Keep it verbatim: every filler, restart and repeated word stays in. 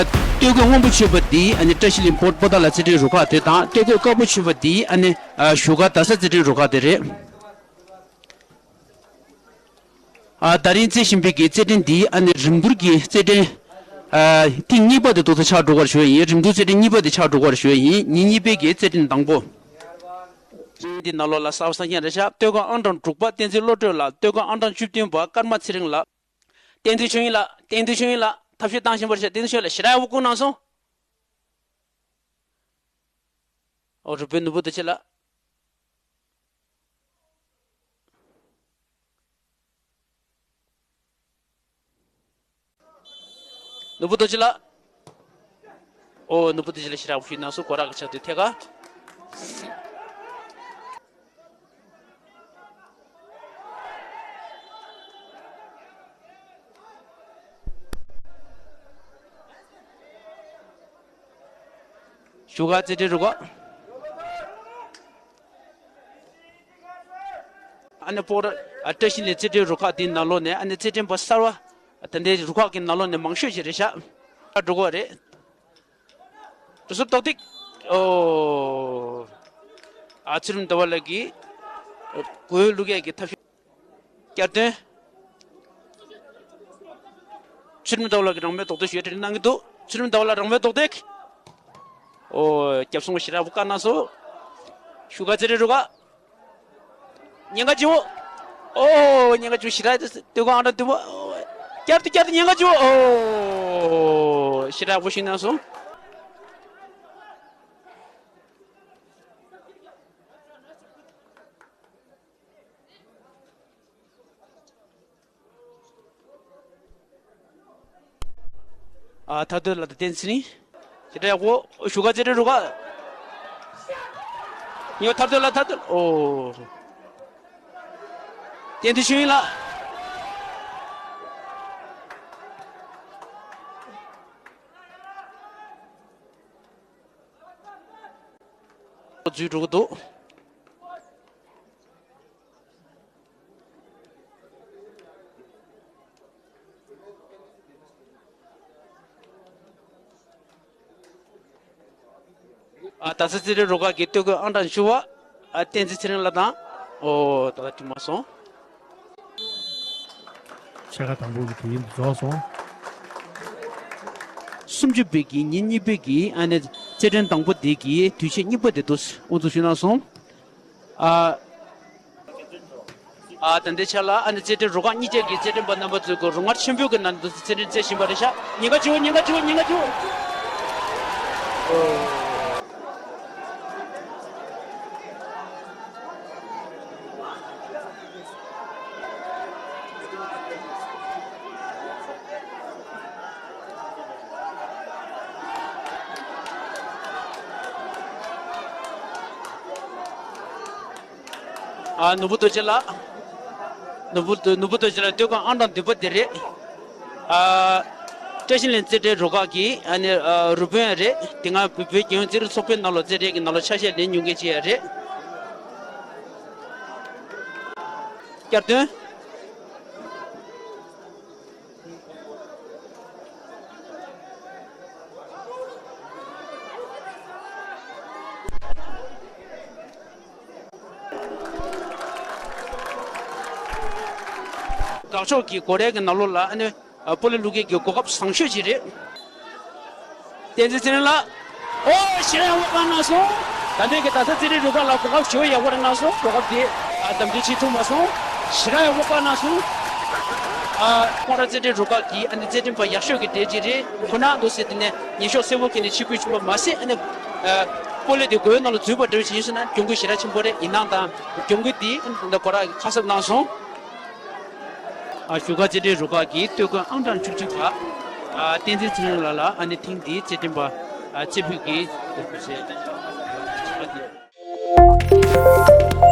སྟོད་གོས་སྔོན་པོ་མཆོད་པ་འདི་ཨ་ནི་བཀྲ་ཤིས་གླིང་པོ་པོ་ཏཱ་ལ་རྩེད་འགྲན་རུ་ཁག་དེ་དང་། སྟོད་གོས་དཀར་པོ་མཆོད་པ་འདི་ཨ་ནི་བཞུགས་སྒར་རྡ་ས་རྩེད་འགྲན་རུ་ཁག་དེ་རེད། ཨ། ད་རིང་རྩེད་བཞིན་པའི་གི་རྩེད་འགྲན་འདི་ཨ་ནི་རིམ་བསྡུར་གྱི་རྩེད་འགྲན། ཨ། ཐེངས་གཉིས་པ་དེ་ཏོག་ཙམ་ཆགས་འགྲོ་གར་ཞུ་ཡ་ཡིན། རིམ་བསྡུར་རྩེད་འགྲན་གཉིས་པ་དེ་ཆགས་འགྲོ་གར་ཞུ་ཡ་ཡིན། ཉིན་གཉིས་པའི་གི་རྩེད་འགྲན་དང་པོ། རྩེད་འགྲན་འདི་ནང་ལོགས་ལ་གསར་པ་གསར་རྐྱང་རེད་ཤག་སྟོད་ཁ་ཨང་གྲངས་དྲུག་པ་བསྟན་འཛིན་བློ་གྲོས་ལགས། སྟོད་ཁ་ཨང་གྲངས་བཅུ་བདུན་པ་ཀརྨ་ཚེ་རིང་ལགས། བསྟན་འཛིན་ཆོས་དབྱིངས་ལགས། བསྟན་འཛིན་ཆོས་དབྱིངས་ལགས། ཐབས་ཤེས་བཏང་བཞིན་པ་རེད་ཤག་བསྟན་འཛིན་ཆོས་དབྱིངས་ལགས། ཞེ་དྲག་ཡག་པོ་བསྐུལ་གནང་སོང་། ཨོ། རུ་དཔོན་ནོར་བུ་རྡོ་རྗེ་ལགས། ནོར་བུ་རྡོ་རྗེ་ལགས། ཨོ། ནོར་བུ་རྡོ་རྗེ་ལགས་ཞེ་དྲག་ཡག་པོ་ཞུས་གནང་སོང་། སྐོར་ར་གི་ཆ་དུས་ཐད་ཀ། བཞུགས་སྒར་རྩེད་འགྲན་རུ་ཁག་ཨ་ནི་སྤོག་ར། ཨ། བཀྲ་ཤིས་གླིང་རྩེད་འགྲན་རུ་ཁག་དེའི་ནང་ལོགས་ནས་ཨ་ནི་རྩེད་འགྲན་པ་གསར་བ། ད་ལྟའི་རུ་ཁག་གི་ནང་ལོགས་ནས་མང་ཤོས་ཤིག་རེད་ཤག་འགྲོ་གི་རེད། གྲུ་གསུམ་ཏོག་ཏིག་ཨོ། ཨ། ཚུལ་ཁྲིམས་ཟླ་བ་ལགས་ཀྱིས་གོས་བླུག་ཡས་ཀྱི་ཐབས་ཤེས། བསྐྱར་ཟློས། ཚུལ་ཁྲིམས་ཟླ་བ་ལགས་ཀྱིས་རང་མོས་རྡོག་རྡོག་ཞུ་ཡས་གྲ་སྒྲིག་གནང་གི་འདུག་ཚུལ་ཁྲིམས་ཟླ་བ་ལགས་རང་མོས་རྡོག་རྡོག་ཨོ། བརྒྱབ་སོང་། ཞེ་དྲག་ཡག་པོ་བཀག་གནང་སོང་། བཞུགས་སྒར་རྩེད་འགྲན་རུ་ཁག་ཉེན་ཁ་ཆེ་བོ། ཨོ། ཉེན་ཁ་ཆེ་བོ་ཞེ་དྲག་ཡོད། སྟོད་ཁ་ཨང་གྲངས་བདུན་པ། ཨོ། བསྐྱར་དུ་བསྐྱར་དུ་ཉེན་ཁ་ཆེ་བོ། ཨོ། ཞེ་དྲག་ཡག་པོ་ཞུས་གནང་སོང་། ཨ། ཐར་འདོད་ལགས་དང་བསྟན་འཛིན་ཚེ་རིང་། ཞེ་དྲག་ཡག་པོ། བཞུགས་སྒར་རྩེད་འགྲན་རུ་ཁག་ཉོ། ཐར་འདོད་ལགས། ཐར་འདོད། ཨོ། བསྟན་འཛིན་ཆོས་དབྱིངས་ལགས། འཛུལ་འགྲོ་གི་འདུག་ཨ། རྡ་ས་རྩེད་འགྲན་རུ་ཁག་གི་སྟོད་གོས་ཨང་གྲངས་བཅུ་པ། ཨ། བསྟན་འཛིན་ཚེ་རིང་ལགས་དང་། ཨོ། ད་ལྟ་འགྲིག་མ་སོང་། ཕྱེད་ཀ་དང་པོ་གི་དུས་ཡུན་རྫོགས་སོང་། སུམ་ཅུ་པའི་གི་ཉིན་གཉིས་པའི་གི་ཨ་ནི་རྩེད་འགྲན་དང་པོ་དེ་གི་དུས་ཆེན་གཉིས་པ་དེ་དུས་དབུ་འཛུགས་ཞུས་གནང་སོང་། ཨ། ཨ། ད་ལྟའི་ཆ་ལ་ཨ་ནི་རྩེད་འགྲན་རུ་ཁག་གཉིས་ཀྱི་རྩེད་འགྲན་པ་རྣམ་པ་ཚོས་ཀྱི་རུ་ངར་ཆེན་པོའི་གི་ནང་དུ་རྩེད་འགྲན་རྩེ་བཞིན་པ་རེད་ཤག་ཉེན་ཁ་ཆེ་བོ། ཉེན་ཁ་ཆེ་བོ། ཉེན་ཁ་ཆེ་བོ། ཨོ། ཨ། ནོར་བུ་རྡོ་རྗེ་ལགས། ནོར་བུ། ནོར་བུ་རྡོ་རྗེ་ལགས་སྟོད་ཁ་ཨང་གྲངས་བདུན་པ་དེ་རེད། ཨ། བཀྲ་ཤིས་གླིང་རྩེད་འགྲན་རུ་ཁག་གི་ཨ་ནི། ཨ། རུ་དཔོན་རེད། དེ་སྔ་བོད་བོད་རྒྱལ་ཡོངས་རྩེད་རིགས་ཚོགས་པའི་ནང་ལོགས་རྩེད་འགྲན་གྱི་ནང་ལོགས་ཆ་ཤས་ལེན་མྱོང་མཁན་ཅིག་ཡང་རེད། བསྐྱར་ཟློས། དགག་ཕྱོགས་ཀྱི་སྒོ་རའི་གི་ནང་ལོགས་ལ་ཨ་ནི། ཨ། སྤོ་ལོ་བླུག་མཁན་གྱི་གོ་སྐབས་བཟང་ཤོས་ཅིག་རེད། བསྟན་འཛིན་ཚེ་རིང་ལགས། ཨོ། ཞེ་དྲག་ཡག་པོ་བཀག་གནང་སོང་། ད་ལྟའི་གི་རྡ་ས་རྩེད་རིགས་རུ་ཁག་ལ་གོ་སྐབས་ཞེ་པོ་ཡག་པོ་རེད་གནང་སོང་། གོ་སྐབས་དེ། ཨ། དམ་འཛིན་བྱེད་ཐུབ་མ་སོང་། ཞེ་དྲག་ཡག་པོ་བཀག་གནང་སོང་། ཨ། སྤོག་ར་རྩེད་འགྲན་རུ་ཁག་གི་ཨ་ནི་རྩེད་འགྲན་པ་ཡག་ཤོས་ཀྱི་གྲས་ཅིག་རེད། ཁོ་ན་འདུག་ཟེར། དེ་ནས་ཉེན་ཤོག་སེར་པོ་གྱོན་ནས་ཕྱིར་འབུད་བྱུང་བ་མ་ཟད། ཨ་ནི། ཨ། སྤོ་ལོ་དེ་སྒོའི་ནང་ལ་འཛུལ་བ་འདྲ་བོ་ཞིག་ཡིན་སོང་ན་གྱོང་གུད་ཞེ་དྲག་ཆེན་པོ་རེད། ཡིན་ནའང་ད་གྱོང་གུད་དེ་ཨ་ནི་ད་ལྟ་སྐོར་ར་གི་ཁ་གསབ་གནང་སོང་། ཨ། བཞུགས་སྒར་རྩེད་འགྲན་རུ་ཁག་གི་སྟོད་གོས་ཨང་གྲངས་བཅུ་གཅིག་པ། ཨ། བསྟན་འཛིན་ཚེ་རིང་ལགས་ལ་ཨ་ནི་ཐེངས་འདིའི་རྩེད་འགྲན་པ། ཨ། རྩེ་ཕུད་ཀྱི་འདེགས་འབུལ་བྱས།